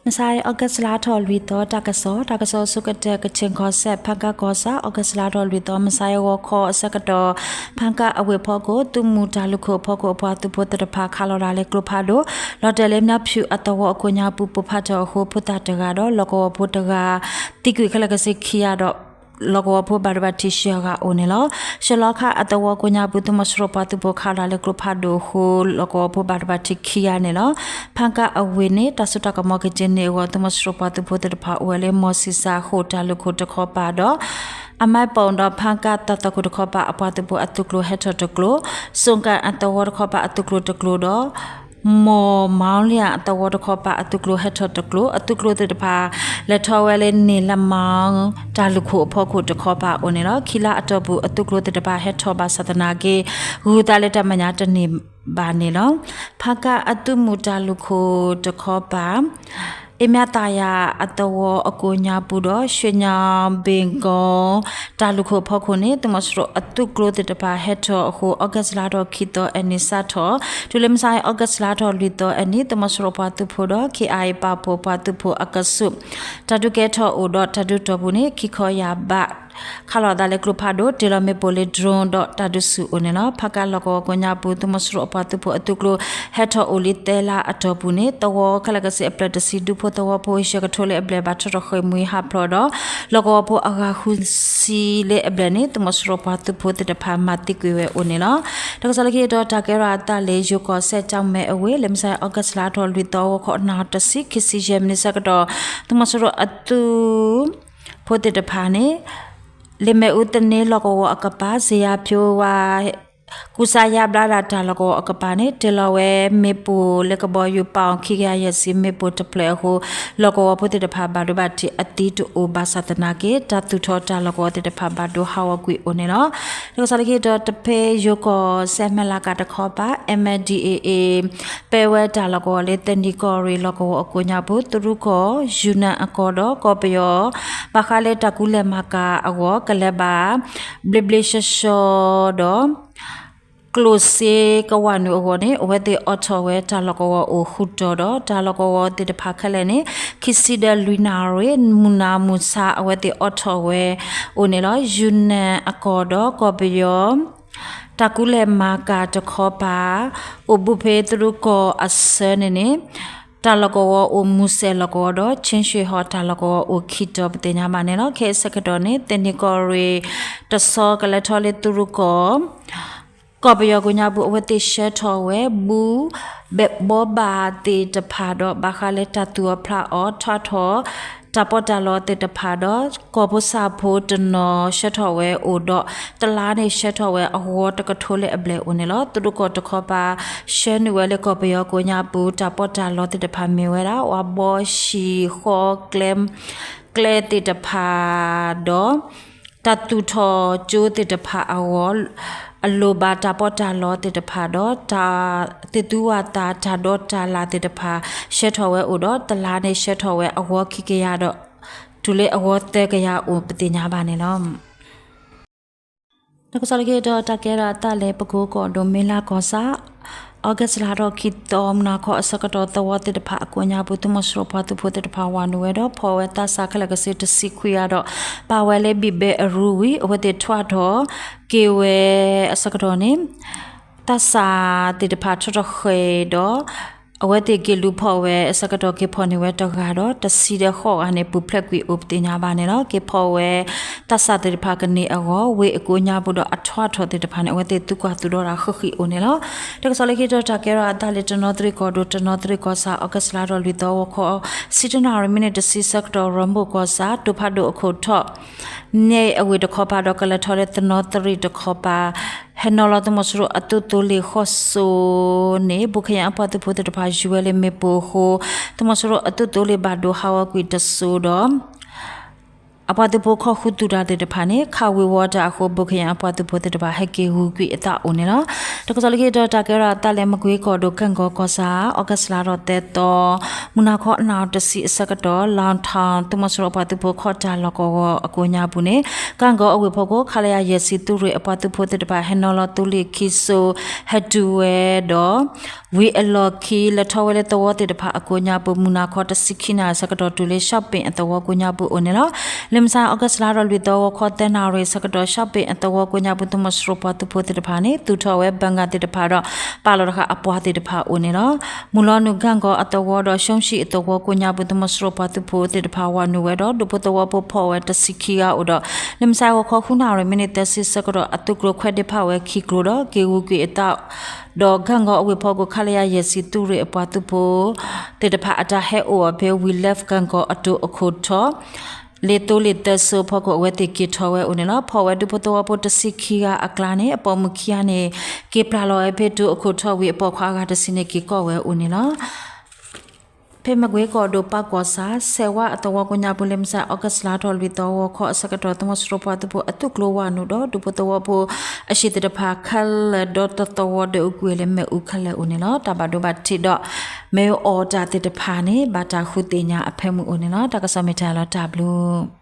မဆါအံၤ August လါထီၣ်လွံၢ်သီ တၢ်ကစီၣ်, တၢ်ကစီၣ်ဆိကတၢၢ် ကချင်ကီၢ်စဲၣ် ဖားကန့်ကီၢ်ဆၣ် August လါထီၣ်လွံၢ်သီ မဆါအံၤဂီၤခီအဆၢကတီၢ် ဖားကန့်အဝ့ၢ်ဖီခိၣ် သုးမုၢ်တၢ်လုၢ်ခိၣ်အဖီခိၣ်အပှၤသုးဖိသ့ၣ်တဖၣ် ခးလီၤဒၣ်လၢကျိဖးဒိၣ် လီၤတဲာ်လၢ မၠၣ်ဖၠူၣ်အသဝီအကိးညါပူၤ ပိၢ်ဖးထၢၣ်အဃိ ဖိသၣ်တဂၤဒီး လီၢ်ကဝီၤဖိတဂၤ သံကွံာ်ခဲလၢာ်ကဆ့ခံဂၤဒီး လီၢ်ကဝီၤဖိဘၣ်ဒိဘၣ်ထံး ယဲၢ်ဂၤအိၣ်န့ၣ်လီၤ. ရှဲလီခါအသဝီကိးညါပူၤ သုးမီၤစိရိၤပှၤသုးဖိခးလီၤလၢကျိဖးဒိၣ်အဃိ လီၢ်ကဝီၤဖိဘၣ်ဒိဘၣ်ထံးခံဂၤန့ၣ်လီၤ. ဖားကန့်အဝ့ၢ်န့ၣ် တၢ်စိတၢ်ကမီၤကက့ၤန့ၢ်အဂီၢ် သုးမီၤစိရိၤပှၤသုးဖိသ့ၣ်တဖၣ်အိၣ်ဝဲလၢ မီၢ်ဆံးစၢ်ဃိၣ်တၢ်လုၢ်ခိၣ်တခီပၤဒီး အမဲပိၣ်ဒီး ဖားကန့်တၢ်သွၣ်ခိၣ်တခီပၤအပှၤသုးဖိအသုးကျိၤဟဲထီၣ်တကျိၤ, စိၣ်ကၣ်အသဝီတခီပၤအသုးကျိၤတကျိၤဒီး မီၢ်မီလံအသဝီတခီပၤအသုးကျိၤဟဲထီၣ်တကျိၤ, အသုးကျိၤသ့ၣ်တဖၣ် လဲၤထီၣ်ဝဲလၢ န့ၣ်လမီ တၢ်လုၢ်ခိၣ်အဖီခိၣ်တခီပၤအိၣ်န့ၣ်လီၤ. ခံလါအတီၢ်ပူၤ အသုးကျိၤသ့ၣ်တဖၣ်ဟဲထီၣ်ဘၣ်ဆၣ်သနာ်က့ ဂုၤသးလၢတၢ်မဲာ်ညါတန့ၢ်ဘၣ်န့ၣ်လီၤ. ဖားကန့်အသုးမုၢ်တၢ်လုၢ်ခိၣ်တခီပၤ အ့မၠၣ်သးယၤအသဝီအကိးညါပူၤဒီး ရွှေညောင်ပင်ကုန်း တၢ်လုၢ်ခိၣ်အဖီခိၣ်န့ၣ် သုးမီၤစိရိၤအသုးကျိၤသ့ၣ်တဖၣ်ဟဲထီၣ်အဃိ August လါထီၣ်ခံသီအနံၤစးထီၣ် တုၤလၢမဆါအံၤ August လါထီၣ်လွံၢ်သီအနံၤ သုးမီၤစိရိၤပှၤသုးဖိဒီး ခ့ၣ်အါအံၤ ပာ်ဖှိၣ်ပှၤသုးဖိအကဆူး တၢ်ဒုးကဲထီၣ်အိၣ်ဒီးတၢ်ဒုးတီၢ်ပူၤန့ၣ် ခံခီယၤဘး ခးလီၤသးလၢကျိဖးဒိၣ် တ့ၢ်လီၤမ့ၣ်ပိၢ်လၢ drone ဒီးတၢ်ဒုးဆူၣ်အိၣ်န့ၣ်လီၤ. ဖားကန့်လီၢ်ကဝီၤကိးညါပူၤ သုးမီၤစိရိၤအပှၤသုးဖိအသုးကျိၤ ဟဲထီၣ်အိၣ်လံသၢလါအတီၢ်ပူၤန့ၣ် သဝီခဲလၢာ်ကဆ့အပျဲၢ်တဆံ ဒူဖိသဝီဖိ ယဲၢ်ကထိလၢအဘျဲၣ် ဘၣ်ထီၣ်ထီၣ်ဃ့ၢ်မှံဟးဖျိးဒီး လီၢ်ကဝီၤဖိအဂၤဃုဆံလၢအဘျဲၣ်န့ၣ် သုးမီၤစိရိၤပှၤသုးဖိသ့ၣ်တဖၣ် မၤသံကွံာ်ဝဲအိၣ်န့ၣ်လီၤ. တၢ်ကစီၣ်လၢခံတီၤ တၢ်ကဲထီၣ်အသးလၢ ယိၤကီၢ်စဲၣ် ကၠီမဲအဝ့ၢ် လၢမဆါအံၤ August လါထီၣ်လွံၢ်သီ ဂီၤခီနၣ်ရံၣ်တဆံ ခံဆံယဲၢ်မံးနံးဆၢကတီၢ် သုးမီၤစိရိၤအသုးဖိသ့ၣ်တဖၣ်န့ၣ် လၢမ့ၣ်အူသန့လီၢ်ကဝီၤအကပၤ စ့ယါဖၠိဝါ ကူစါယါဘျါဒၣ်တၢ်လီၢ်ကဝီၤအကပၤန့ၣ် တ့ၢ်လီၤဝဲမ့ၣ်ပိၢ်လၢကဘီယူၤ pound ခံကယၤယဲၢ်ဆံ မ့ၣ်ပိၢ်တဖျၢၣ်အဃိ လီၢ်ကဝီၤဖိသ့ၣ်တဖၣ် ဘၣ်ဒိဘၣ်ထံးအသံတအိၣ်ဘၣ်ဆၣ်သနာ်က့ တၢ်သူၣ်ထီၣ်တၢ်လီၢ်ကဝီၤသ့ၣ်တဖၣ် ဘၣ်ဒိဟးဂီၤကွံာ်အိၣ်န့ၣ်လီၤ. တၢ်ကစီၣ်လၢခံတီၤ တဖဲယိၤကီၢ်စဲၣ် မဲၢ်လးကၤတခီပၤ M N D A A ပဲဝဲတၢ်လီၢ်ကဝီၤလၢ သန့ၤကီၢ်ရ့ၣ်လီၢ်ကဝီၤအကိးညါပူၤ သုးရူၢ်ကီၢ် ယူနၢၣ်အကီၢ်ဒီးကီၢ်ပယီၤ ဘၣ်ဃးလၢတၢ်ကူလဲၤမၤကၤအဂီၢ် ကလဲၤဘၣ် ဘျ့ဘျ့ဆှီဆှီဒီး ကျိၣ်စ့ကဝၣ်နုာ်အဂီၢ်န့ၣ် အဝဲသ့ၣ်အိးထီၣ်ဝဲတၢ်လီၢ်ကဝီၤအိၣ်ဃုတီၤဒီး တၢ်လီၢ်ကဝီၤသ့ၣ်တဖၣ်ခဲလၢာ်န့ၣ် ခံဆံဒီးလွံၢ်နၣ်ရံၣ် မုၢ်နၤမုၢ်ဆါ အဝဲသ့ၣ်အိးထီၣ်ဝဲအိၣ်န့ၣ်လီၤ. ယူနၢၣ်အကီၢ်ဒီးကီၢ်ပယီၤ တၢ်ကူလဲၤမၤကၤတခီပၤ အိၣ်ဘူးဖဲသုးရူၢ်ကီၢ်အဆၢန့ၣ်န့ၣ် တၢ်လီၢ်ကဝီၤအိၣ်မူစဲးလီၢ်ကဝီၤဒီး ခ့ၣ်ဆှ့ၣ်ဟီၣ်တၢ်လီၢ်ကဝီၤအိၣ်ခံတီၤပသ့ၣ်ညါဘၣ်န့ၣ်လီၤ. ခဲအံၤဆၢကတီၢ်န့ၣ် သန့ၤကီၢ်ရ့ၣ် တဆီကလဲၤထီၣ်လၢသုးရူၢ်ကီၢ် ကီၢ်ပယီၤကိးညါပူၤ အဝဲသ့ၣ်ဆှၢထီၣ်ဝဲ ဘူး ဘဲးဘီဘၣ်သ့ၣ်တဖၣ်ဒီး ဘၣ်ဃးလၢတၢ်သူၣ်အီၣ်ဖျးအီၣ် ထီၣ်ထီၣ် တၢ်ပီးတၢ်လီသ့ၣ်တဖၣ်ဒီး ကီၢ်ဖိစၢ်ဖိတနီၤဆှၢထီၣ်ဝဲအိၣ်ဒီး တလါန့ၣ်ဆှၢထီၣ်ဝဲအဂီၤတကထိလၢအဘျဲၣ်အိၣ်န့ၣ်လီၤ. သုးရူၢ်ကီၢ်တခီပၤ ဆှၢနုာ်ဝဲလၢကီၢ်ပယီၤကိးညါပူၤ တၢ်ပီးတၢ်လီသ့ၣ်တဖၣ်မ့ၢ်ဝဲဒၣ် ဝါဘီ ဟံၣ်ဃီ ကျဲ ကျဲသ့ၣ်တဖၣ်ဒီး တၢ်သူၣ်ထီၣ်ကၠိသ့ၣ်တဖၣ်အဂီၢ် အလိၣ်ဘၣ်တၢ်ပီးတၢ်လီသ့ၣ်တဖၣ်ဒီး တၢ်သ့ၣ်သူဝၣ်သးတၢ်ဒီးတၢ်လၢ်သ့ၣ်တဖၣ် ဆှၢထီၣ်ဝဲအိၣ်ဒီး တလါန့ၣ်ဆှၢထီၣ်ဝဲအဂီၤခံကယၤဒီး တုၤလၢအဂီၤသၢကယၤအိၣ်ပသ့ၣ်ညါဘၣ်န့ၣ်လီၤ. တၢ်ကစီၣ်လၢခံတီၤ တၢ်ကဲထီၣ်အသးလၢ ပကိကီၢ်ဒိၣ်မ့လးကီၢ်ဆၣ် August လါထီၣ်ခံသီ မုၢ်နၤခီအဆၢကတီၢ် သဝီသ့ၣ်တဖၣ်အကိးညါပူၤ သုးမီၤစိရိၤပှၤသုးဖိသ့ၣ်တဖၣ်ဝၤနုာ်ဝဲဒီး ဖီၣ်ဝဲသးစၢ်ခဲလၢာ်ကဆ့တဆံခွံဂၤဒီး ပာ်ဝဲလၢဘံၣ်ဘဲအရူဝံၤ အဝဲသ့ၣ်ထွးထီၣ်က့ၤဝဲအဆၢကတီၢ်န့ၣ် သးစၢ်သ့ၣ်တဖၣ်ထီၣ်ထီၣ်ဃ့ၢ်ဒီး အဝဲသ့ၣ်က့ၤလူၤဖီၣ်ဝဲအဆၢကတီၢ် က့ၤဖီၣ်န့ၢ်ဝဲတဂၤဒီး တဆံဒီးဃိးဂၤန့ၣ် ပူၤဖျဲးကွံာ်အိၣ်ပသ့ၣ်ညါဘၣ်န့ၣ်လီၤ. က့ၤဖီၣ်ဝဲသးစၢ်သ့ၣ်တဖၣ်ကန့ၢ်အဂီၢ် ဝ့ၢ်အကိးညါပူၤဒီးအထွးထီၣ်သ့ၣ်တဖၣ်န့ၣ် အဝဲသ့ၣ်သုးကွၢ်သူၣ်ဒီးတၢ်ဃံးဃံးအိၣ်န့ၣ်လီၤ. တၢ်ကစီၣ်လၢခံတီၤ တၢ်ကဲထီၣ်အသးလၢတနီသရံၣ်ကီၢ်ဒိၣ် တနီသရံၣ်ကီၢ်ဆၣ် August လါထီၣ်လွံၢ်သီ ဂီၤခီ ဆံတၢနၣ်ရံၣ် မံးနံးတဆံဆၢကတီၢ် ရီမိၢ်ကီၢ်ဆၣ် တိၤဖးဒိၣ်အခိၣ်ထီၣ် နဲအဝ့ၢ်တခီပၤဒီး ကလဲၤထီၣ်လၢတနီသရံၣ်တခီပၤ ဟဲနီၤလီၤသုးမီၤစိရိၤအသုးသိလ့ၣ်ဃီၣ်စိန့ၣ် ဘူးခယၣ်အပှၤသုးဖိသ့ၣ်တဖၣ်ယူၤဝဲလၢမ့ၣ်ပိၢ်အဃိ သုးမီၤစိရိၤအသုးသိလ့ၣ်ဘၣ်ဒိဟးဂီၤကွံာ်တစိၤဒီး အပှၤသုးဖိခီၣ်ဃုတူၢ်တၢ်သ့ၣ်တဖၣ်န့ၣ် ခးဝ့ၤဝီၤတၢ်အဃိ ဘိၣ်ခယၣ်အပှၤသုးဖိသ့ၣ်တဖၣ် ဟဲက့ၤဂုာ်ကွံာ်အသးအိၣ်န့ၣ်လီၤ. တၢ်ကစီၣ်လၢခံတတီၤ တၢ်ကဲထီၣ်အသးလၢ မကွ့ကီၢ်ဒိၣ် ကၣ်ကီၤကီၢ်ဆၣ် အီကူးစ်လါထီၣ်သၢသီ မုၢ်နၤခီအနၣ်ရံၣ်တဆံအဆၢကတီၢ် လီၣ်ထီၣ်သုးမီၤစိရိၤအပှၤသုးဖိခီၣ်တၢ်လီၢ်ကဝီၤအကိးညါပူၤန့ၣ် ကၣ်ကီၤအဝ့ၢ်ဖီခိၣ် ခလရ ယဲၢ်ဆံ သုးရ့ၣ်အပှၤသုးဖိသ့ၣ်တဖၣ် ဟဲနီၤလီၤသုးလ့ၣ်ခံစိ ဟဲတုၤဝဲဒီး ဝံၤအလီၢ်ခံ လဲၤထီၣ်ဝဲလၢသဝီသ့ၣ်တဖၣ်အကိးညါပူၤ မုၢ်နၤခီတဆံခံနၣ်ရံၣ်အဆၢကတီၢ် တုၤလၢ ရှီၣ်ပ့ၣ်အသဝီကိးညါပူၤအိၣ်န့ၣ်လီၤ. လၢမုၢ်ဆါ အီကူးစ်လါထီၣ်လွံၢ်သီ ဂီၤခီသၢနၣ်ရံၣ်အဆၢကတီၢ် ရှီၣ်ပ့ၣ်အသဝီကိးညါပူၤ သုးမီၤစိရိၤပှၤသုးဖိသ့ၣ်တဖၣ်န့ၣ် သူၣ်ထီၣ်ဝဲ ဘၣ်ဂၣ်သ့ၣ်တဖၣ်ဒီး ပာ်လီၤတဃာ်အပှၤသ့ၣ်တဖၣ်အိၣ်န့ၣ်လီၤ. မုၢ်လီၤနုာ် ကၣ်ကီၤအသဝီဒီး ရှုံးရှိအသဝီကိးညါပူၤ သုးမီၤစိရိၤပှၤသုးဖိသ့ၣ်တဖၣ် ဝးနုာ်ဝဲဒီး ဒူဖိသဝီဖိဖီၣ်ဝဲတဆံခံဂၤအိၣ်ဒီး လၢမုၢ်ဆါ ဂီၤခီဃုနၣ်ရံၣ် မံးနံးသၢဆံအဆၢကတီၢ် အသုးကျိၤခွဲးဒ့ဖးဝဲခံကျိၤဒီး က့ၤဂုာ်ကွံာ်အသး ဒီးကၣ်ကီၤအဝ့ၢ်ဖီခိၣ် ခလရ ယဲၢ်ဆံ သုးရ့ၣ်အပှၤသုးဖိသ့ၣ်တဖၣ် အတၢ်ဟဲအိၣ်အီၤဖဲ ဝံၤ လၢကၣ်ကီၤအတိၤအခိၣ်ထီၣ် လၢသိလ့ၣ်သၢစိဖီခိၣ် အဝဲသ့ၣ်က့ၤထီၣ်ဝဲအိၣ်န့ၣ်လီၤ. ဖီၣ်ဝဲဒူဖိသဝီဖိတဆံခံဂၤအကျါန့ၣ် အပိာ်မုၣ်ခံဂၤန့ၣ် က့ၤပျၢ်လီၤဝဲဖဲတိၤအခိၣ်ထီၣ်ဝံၤ အပိာ်ခွါအဂၤတဆံန့ၣ် က့ၤကီၢ်ဝဲအိၣ်န့ၣ်လီၤ. ဖဲမကွ့ကီၢ်ဒိၣ် ပၢ်ကီၢ်ဆၣ် ဆဲးဝါအသဝီကိးညါပူၤ လၢမုၢ်ဆါ အီကူးစ်လါထီၣ်လွံၢ်သီ ဂီၤခီအဆၢကတီၢ် သုးမီၤစိရိၤပှၤသုးဖိအသုးကျိၤဝးနုာ်ဒီး ဒူဖိသဝီဖိ အဟံၣ်သ့ၣ်တဖၣ်ခဲလၢာ် ဒီတသဝီ ဒွဲၣ်အူကွံာ်ဝဲလၢမ့ၣ်အူခဲလၢာ်အိၣ်န့ၣ်လီၤ. တၢ်ဘၣ်ဒိဘၣ်ထံးဒီး မ့ၣ်အူအီၣ်တၢ်သ့ၣ်တဖၣ်န့ၣ် ဘၣ်တၢ်ဃုသ့ၣ်ညါအဖၢမုၢ်အိၣ်န့ၣ်လီၤ. တၢ်ကစီၣ်မ့ၢ်တၢ်လီၤတၢ်ဘျုး